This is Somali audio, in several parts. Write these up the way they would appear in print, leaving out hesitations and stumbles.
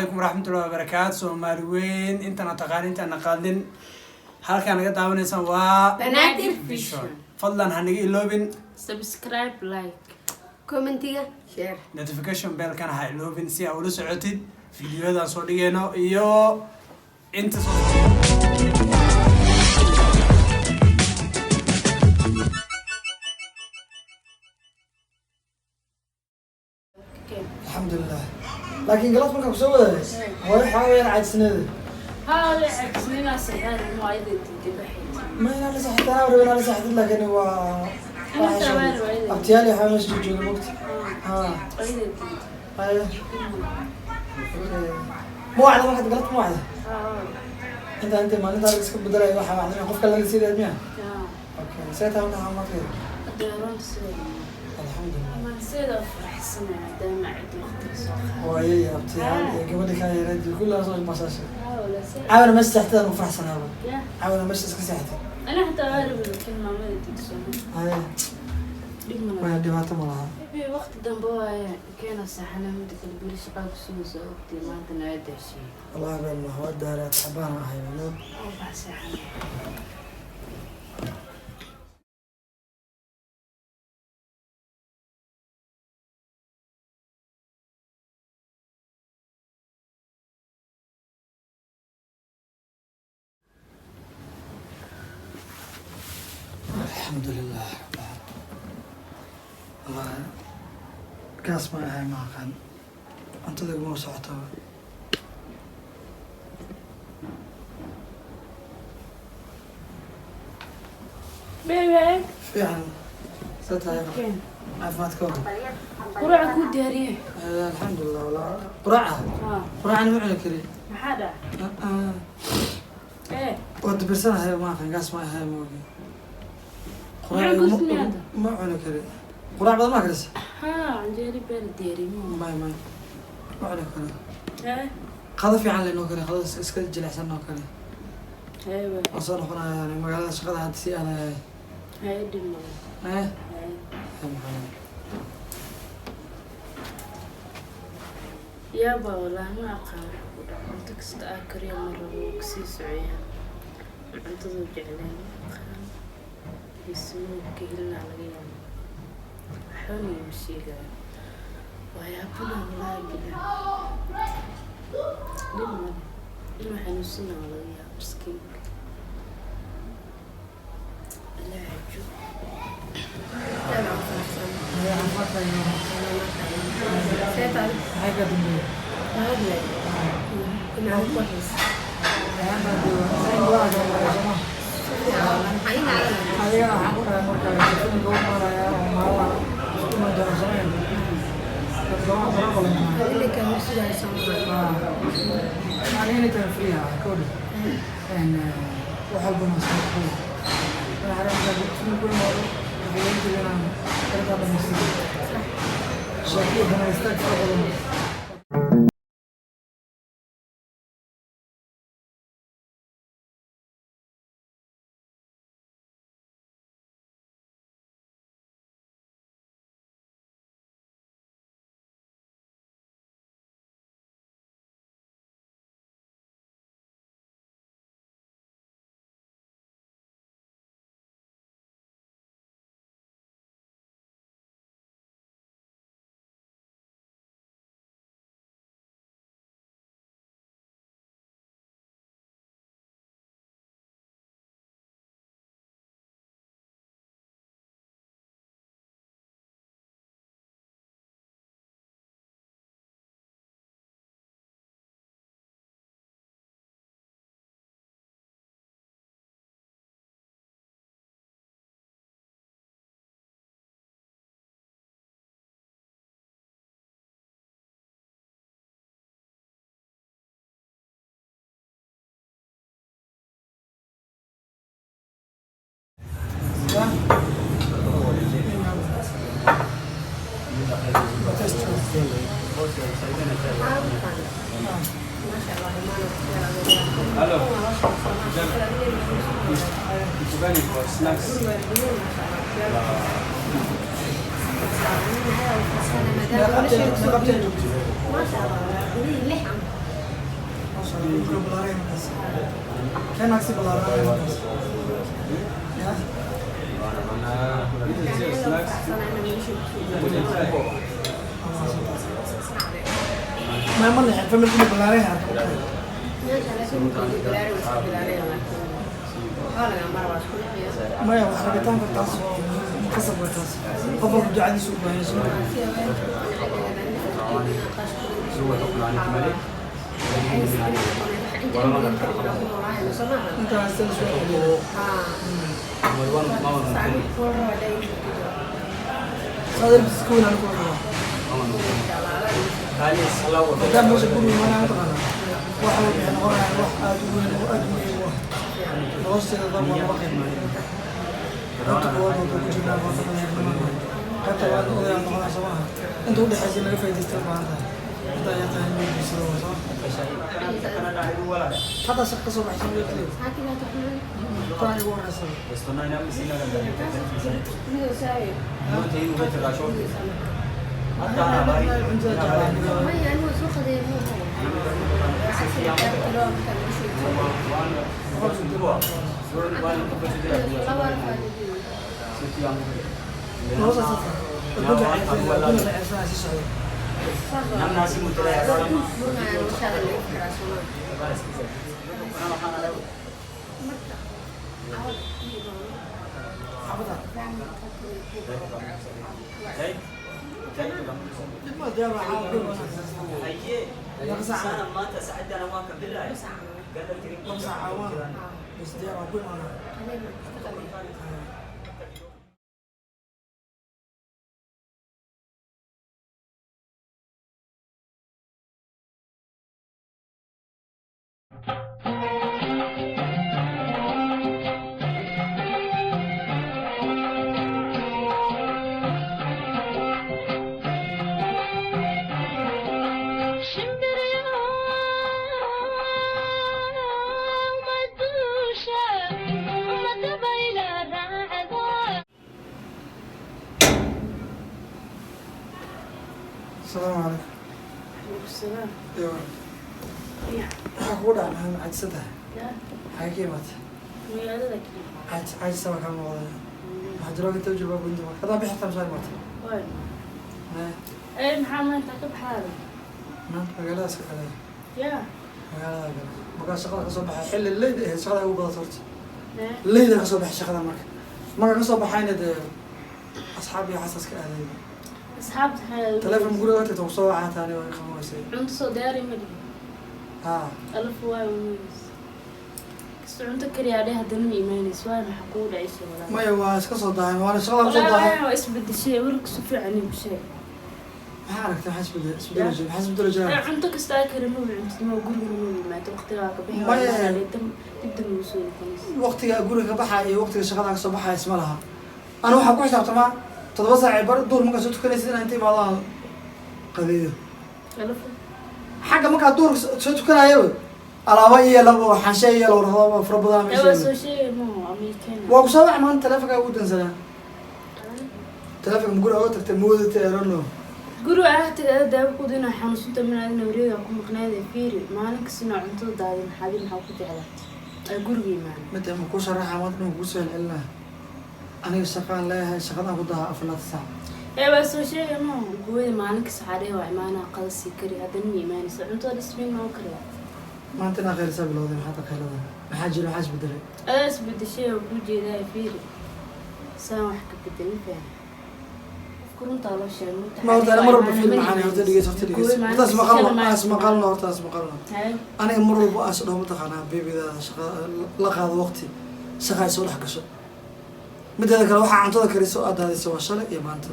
Calaykum waraxmatullahi wabarakaatu. Soomaali weyn, intana taqaan, intaana qaadin, halkaa naga daawanaysaan waa Banaadir Vision. Fadlan ha naga iloobin subscribe, like, commentiga, share, notification bellkana ha iloobin si aa ula socotid fiidiyoyadaan soo dhigayno iyo inta soo. Alxamdulilah, laakiin galabta markaan kusoo wadaay, hooyo waxaa weyaan caajisneeda. Haa, way cagsnina saxaar mu ayada diiday baxay. Ma inaan la saxitana rabo, inaan la saxitid, laakiin waa Inta waa riwaayada. Abtiyaal iyo waxaa meesha jooga mogta ha. Ayada diiday. Haye, ma wacda markaad galabta, ma wacda? Haa. Inta maalintaa iska bedelaya waxaa wacda qofka laga siidaad miya? Haa. Okay, see tahay marka caafimaadkeeda? Hadda sida Alxamdulilah. Ma sida faraxsanaa maadaama cid waqtiga soo qaado. Hooyo iyo abtiyaal iyo gabadha kaa yareed iyo kulli soo masaashay. Haa, wala sida. Caawina meesha seextadaan u faraxsanaaba. Ya. Caawina meesha iska seextay. Ana xataa waa rabay, laakiin maamada diidso. Haye. Dhib ma laha. Maya, dhibaato ma laha. Baby, waqti dambe waaye, keena saxana. Mida kale, beri shaqaa ku sugaysa waqti maanta naga daashiye. Wallahi been ma waa daaraa, tacbaan ahay no. Oo bax seexana. Alxamdulilah. Wallahi gaas ma ahay, ma aqaan, cuntada iguma socotaba. Baby. Fiican, see tahay? Keen. Caafimaadka waa? Quraaca kuu diyaariyey. Alxamdulilah. Wallah quraaca. Haa. Quraacana ma cuni kari. Maxaa dhac? Ee. Waa dibirsanahay, ma aqaan, gaas ma ahay, ma ogi. Maxaa ku sameeyay hadda? Ma cuni kari. Quraac badan maa karisa? Haa, canjeero beer diyaariyey. May, may, ma cuni karo. Ee. Qado fiican lenoo kari, qado iska jilicsan noo kari. Ee waa. Waan soo noqonayaa magaalada, shaqada hadda sii aadaya. Haye, dhib ma laha. Eh. Haye. Maxaa? Yaaba, wallaahi ma aqaan wax ku dhaco. Cunto kasta aa kariyo ma rabo, wuu kasii socoyaa. Cuntaduu jecleen ma aqaan, mise ka helinaa laga yaaba. Waxbana ima sheegayo, waa yaabana, wallaahi bilaa. Dhib male, inuu xanuunsana waa laga yaaba, miskiinka. Ilaahay joog. See tahay? Maxay ka dambeeyay? Inaan ku hayso. Maxaa ii dhacday? Adiga waxaan ku dhahay marka filmka u maaraya oo maalmaha isku imaan doona samayn dadka badan. Ilinka hor sugayso soo. Aniga anytime free ah kowdha wax walbana soo qabo. Waxaan film ku imaado, waxay intii inaan karintaa dhamaystiro sheekiyo dana istaag fara badan. Hello. Kubali for snacks. Meeqa joogto? Maasha Allah, lix. Maasha Allah, dhulka ballaaran markaas. Keen agsi ballaaran markaas. Ya. Ma ma leexin family inuu ballaaran yahay arka okay. Maya, wax rabitaanka taas waa qasab waa taas. Qof walba ducadiisu u baahan yahay soo. Inta haysta la soo celiyo. Saadar bis ku weyn ku rabaa. Maadaama meesha guriga imaanaya mataqaanaa. Waxa uu bixin noqonaya wax aad u weyn oo aad muhiim u ah. Nolosheeda dhan waa laba qayb. Qaybta koowaad oo ku jirnaa waa dhalinyarnimada. Qaybta labaad odayaal noqonaya soo maaha. Inta u dhexaysa in laga faa'iidaysto u baahan tahay. Inta ayaa tahay in loo guursado waa soo. Hadda shaqo ka soo baxaysa ma leeyahay. Taa igu horeysa. Cuntada jeclaan. Nolosha saas ah. Adduunka ceebsan, adduunka la ceebsanaya sii socda. Xabada. Dib ma diyaar waa caawa ku imaanaysa. Laba saac. Laba saac caawa. Bas diyaar waa ku imaanaya. Asalaamu calaykum. Salaam. Iyo waxaa kugu dhacay maxaa caajisa tahay? Maxay ka imaatay? Magaalada kii. Caajis caajisa baa kaa muuqda. Maxaa jiro inta u joogaa gunta marka. Hadaa bixi tamsaan imaatay. Waay. Mee Ee, maxaa maanta ka baxaada? maanta magaaladaas ka galay. Yaa. Magaalada galay. Markaa shaqada kasoo baxay xilli leyd ahayd shaqada ugu badan horta. Ee. Leyda kasoo baxay shaqada marka. Marka kasoo baxayna dee asxaab iyo xasaas ka aaday. Asxaabta waxay Telefoon guriga tagto soo wacaa taani way qaban weysay. Cunto soo diyaari ma dhihin. Haa. Alaf waay umayis. Kasta cunto kariyaa dheh haddana ma imaanayso. Waay maxaa kugu dhacaysa walaal? Maya waa iska soo daahay waana shaqada kasoo Walaal daahay. waa isbedeshay warka si fiican iigu sheeg. Maxaa aragtay maxaa isbedel isbedel jira maxaa isbedel jira. Ee, cunto kasta aa kari ma cuntid ma guriga ma yimaado waqtigaa ka bixi. Maya. Dib dib ugu soo noqonaysa. Waqtiga guriga ka baxaya iyo waqtiga shaqada kasoo baxaya isma laha. Anu waxaan ku xisaabtamaa 7 saac ee bar duur markaa soo tukanaysid inaan inta imaado aan qadeeyo. Alaf. Xagga markaa duurka soo tukanayaba alaabo iyo labo xanshe iyo labo rabo fara badan Ee, meesha waa yaalo. soo sheegay ma ama ii keena. Waa ku soo wac maanta taleefankaa ugu dansanaa. Taleefanka ma guriga uga tagtay ma wadatay I don't know. Guriga ah tagay ada daawo ku dina xanuunsan min wareega ku maqnayd fiiri maalin kasta inaa cuntada daadin maxaad maxaa ku jeclaatay ay guriga imaan. Mid ma ku sharaxa maanta inuu kugu soo celcelinaa. Aniga shaqaan leeyahay shaqadaan ku daha 4 saac. Ee, waa soo sheegay ma gooyada maalin kasta waxaa waa imaanaa qadasi kari haddana ma imaanayso cuntada dhismiin ma kariyaa. Maanta inaa khayrisaa bilowday maxaad khayladaa maxaa jira maxaa isbedelay. Adaa isbedeshay oo kuu jeedaa fiiri saan wax ka bedelin fiican qofka runtaa loo sheegay runta. Ma horta mar walba fiil maxaan horta dhegeyso horta dhegeyso horta is maqalno is maqalno horta is maqalno. Haye. Aniga mar walba aan is dhaho mataqaanaa beebidaada shaqada la qaado waqti shaqa ay soo dhex gasho. Mideeda kale waxaa cuntada kariso aad daadayso waa shalay iyo maanta.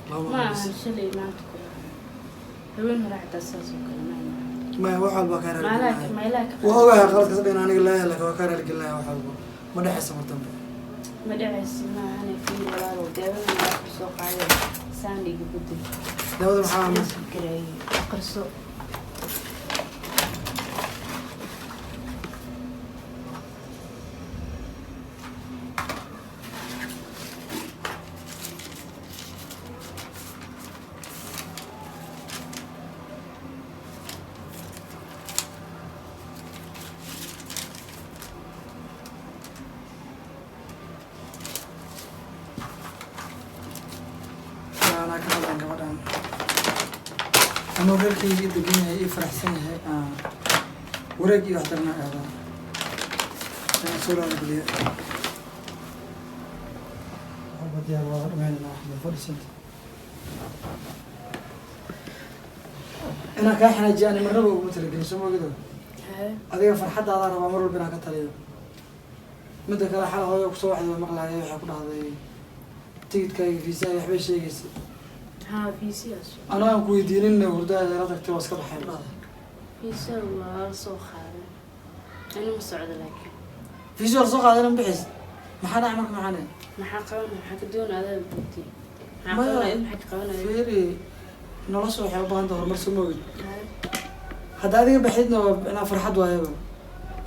Laba Ma maalin ahan bas. Shalay maanta kula haween hore xataa saas oo kale ma ahan. Maya wax walba kaa maalaha raaligelinaya. Meelaha ka Waa ogahay qaladkaas dhan aniga leeyahay laakiin waa kaa raaligelinaya wax walba. Ma dhexaysa mar dambe. Ma dhacayso ma ahane fiir walaalow daawada waa ku soo qaaday saan iga bedel. Daawada maxaa ama Fikiray aqriso. Anuu reerkaygii degan yahay, ii faraxsan yahay, wareeg iyo wax darna aadaa inaan soo raarigeliyo. Waxba diyaar waa dhameynayna, waxba fadhiisanta inaan kaa xanaajiyo ani marnaba uguma talagelin, soo mogido. Haye. Adiga farxaddaadaan rabaa mar walba inaan ka taliyo. Midda kale, xal hooyo kusoo waxday waa maqlaaya, waxay ku dhahday tigidkaaga, fiisaha, waxbay sheegaysay. Haa, fiisiyaas. Anoo aan ku weydiinin hurdaada la tagtay, waa iska baxay dhahday. Fiisa waa la soo qaaday, ani ma socdo laakiin. Fiisi waa lasoo qaaday, ma bixis? Maxaa dhacay marka, maxaa Maxaa qaban? Maxaa ka doona adaa buugtay? Maxaa Maya. qabanaya? Maxaa ka qabanaya? Fiiri, nolosha waxay u baahan tahay horumar, soo moogid. Haye. Hadda adiga baxidna waa inaa farxad waayaba.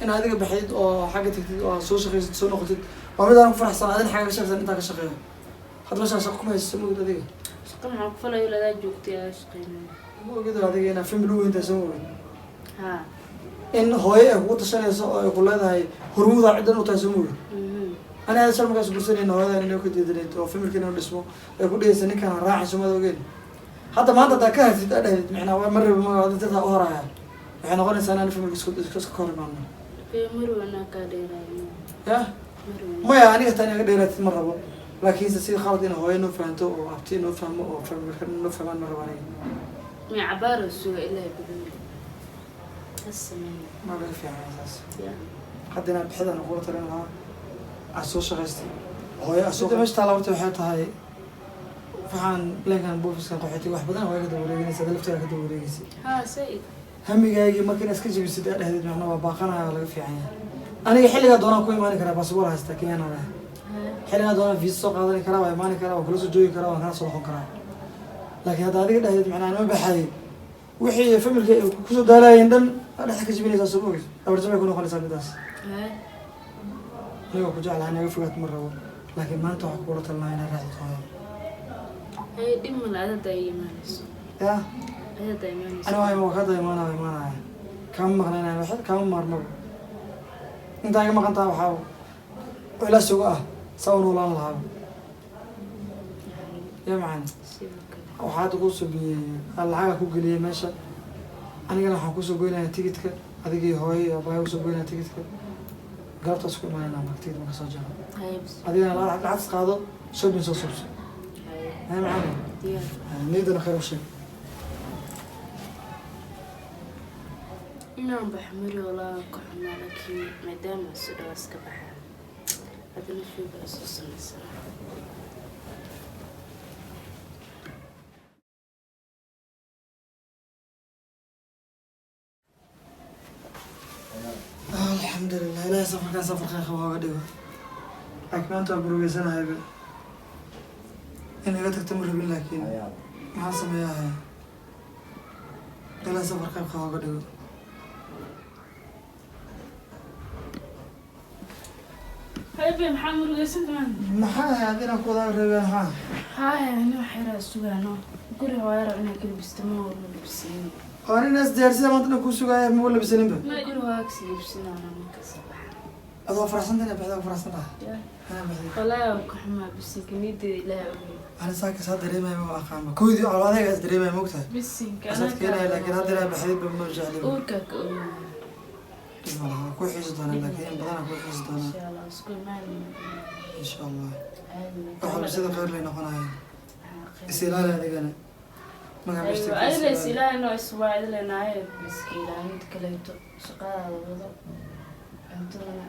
In adiga baxid oo xagga tagtid oo aad soo shaqaysid, soo noqotid, waa mid aan ku faraxsan. Adin xagga ka shaqaysan, intaa ka shaqeeyo, hadda meeshaan shaqo kuma hayso, soo moogid adiga. Shaqo maxaa ku falayo? Ladaa joogtay adaa shaqeynaya. Ma ogid adiga inaa family u weyntahay, soo moogid. Haa. In hooyo ay kugu tashanayso oo ay ku leedahay hormuudaa ciddan u tahay, soo moogid. Ani aad shal markaas gursanayna, hooyadan inay ka diidanayd oo familka inuu dhismo ay ku dhigaysa ninkan ha raacin, soomada ogeen. Hadda maanta haddaa ka hartid, aa dhahdid micnaa waa mar raba, ma dadka u horaya, waxay noqonaysaa inaan familka isku hor imaano. Ee, mar wanaa kaa dheeraayo. Yah. Mar wanaa. Maya, aniga taa inaga dheeraatid ma rabo, laakiinse si khalad in hooyo noo fahanto oo abti noo fahmo oo familka noo fahmaan ma rabo aniga. May, cabaaro suga ilaa badani has sameyn. Ma laga fiican saas. Ya. Hadda inaan bixidaan kula talin lahaa, aad soo shaqaystay, hooyo aad soo meesha taala. Horta waxay tahay waxaan leenkan buufiskan qaxootiga wax badan waa ka daba wareeganaysa, ada lafteeda ka daba wareegaysay. Haa, sayid. Hamigaagii marka inaad iska jabisid aa dhehdeed macnaa waa baaqanaya, waa laga fiican yahay. Aniga xilligaa doonaan ku imaani karaa, basaboor haysta, Kenyana leh. Haye. Xilligaa doonaan fiisa soo qaadani karaa, waa imaani karaa, waa kula soo joogi karaa, waan kala soo noqon karaa. Laakiin hadda adiga dhehdeed macnaa anima baxay, wixii familka ay kusoo daalaayeen dhan aa dhexda ka jabinaysaa, soo moogis, dhabarjabay ku noqonaysaa midaas. Haye. Aniga ku jeclahay inaga fogaat ma rabo, laakiin maanta waxaa kugula talinayaa inaad raacdid hooyo. Haye, dhib male, adada ay imaanayso. Ya. Adada ay imaanayso. Ani waa waa kada imaanaya, waa imaanaya, kama maqnaynaya, wax kama maarmaba. Intaa iga maqan taha waxaa ila sugo ah saa u noolaan lahaaba, ya macani. Sidoo kale. Waxaa hadda kusoo biyey lacaga ku geliyey meesha, anigana waxaan kusoo goynayaa tigidka, adigii hooyo iyo abaayo kusoo goynaya tigidka. Galabtaas ku imaanayna marka tigid marka soo jaro. Haye, bas. Adigana lacagtas qaado, shopping soo subso. Haye. Haya macani. Diyaar. Niyadana khayr u sheeg. Inaan baxo mari walaa ka xumaa, laakiin maadaama si dhawaas ka baxa, haddana shuugaa soo samaysana. Alxamdulilah, Ilaahay safarkan safar khayr qaba oga dhigo. Laakiin maanta waa murugeysanahay in iga tagto ma rabin, laakiin maxaan sameeyaa? Ilaahay safar khayr qaba oga dhigo. Haye, maxaa murugaysan tahay? Maxaa ahayd inaan ku wada rabeen? Maxaa? Haye, ani wax yaraa sugaano guriga, waa yaraa inaa kalbisto, ma walba labsiin. Oo nin is diyaarsida maanta dhan kuu sugaaya, ma labisaninba. Ma guriga waa kasi labsinaana markasta baxa. Adoo faraxsanta inaa baxda, faraxsan tahay. Ya. Inaa baxday. Walaahi waa ka xumaa, bisinka niyadeeda Ilaahay ogey. Ani saaka saa dareemaya, ma aqaanba koydii calo adayga is dareemaya, mogtahay. Bisinka. Asaad keenaya, laakiin hadda inaa baxdayba ma jecliba. Uurkaa ka ogaa. Dhib ma laha, waa ku xiisi doonaa, laakiin in badanaa ku xiisi doonaa. Insha Allah isku imaanayna. Insha Allah. Caadi. Wax walba sida khayr lay noqonayaan. Is ilaali adigana magaa meesha Aywa, tagtay, is ayada is ilaali. ilaahino iswaacdileenaaye, iska ilaalinta kaleeto, shaqadaada wado, cuntadana.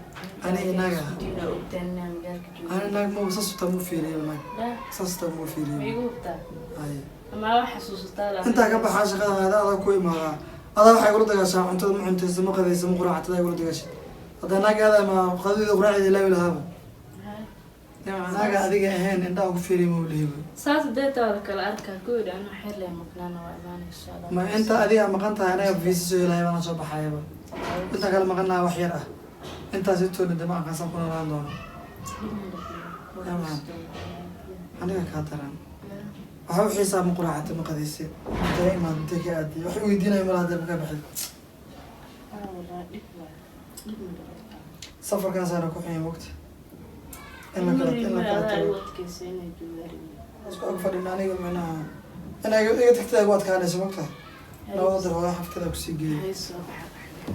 Ani inaga. Isku ogtaan inaa magaalka Ani joogo. naag ma saas utaa muu fiiriyo naag. Dah, Saas utaa muu ma fiiriyo. igu hubtaa? Haye. Ama wax xasuusataa laa? Intaa ka baxaa shaqada aada adaa ku imaadaa, adaa waxay igula dagaashaa cuntada, ma cuntaysa, ma qadaysa, ma quraactada igula dagaashay. Haddaa naag aada ma qadida quraacdeeda ilaawi lahaaba. Naaga adiga ahayn indhaha ku fiiriyo ma ulihiba. Saas deetaa la kala arkaa guriga, anuu xeer leh maqnaana, waa imaan insha Allah. Ma inta adiga maqan tahay anaga fiisa soo helahay baana soo baxayaba. Inta kale maqanaha wax yar ah, intaas intoona dama aqaansan ku noolaan doono. Yaa macaan. Aniga kaa daran waxaa u xiisaa, ma quraacata, ma qadaysay, intee imaad, intee ka aaday, wax i weydiinayo malaha hadda makaa baxay. Ah, walaa dhib waa dhib ma dhib. Safarkaasaana ku xumay mogta in la kala Adaa tago. igu adkaysa inay joogaan. Isku ag fadhina aniga micnaha inay iga tagtay igu adkaanayso mogta. Labada daqiiqo xaftada kusii geeyay. Hay, soo baxa baxda.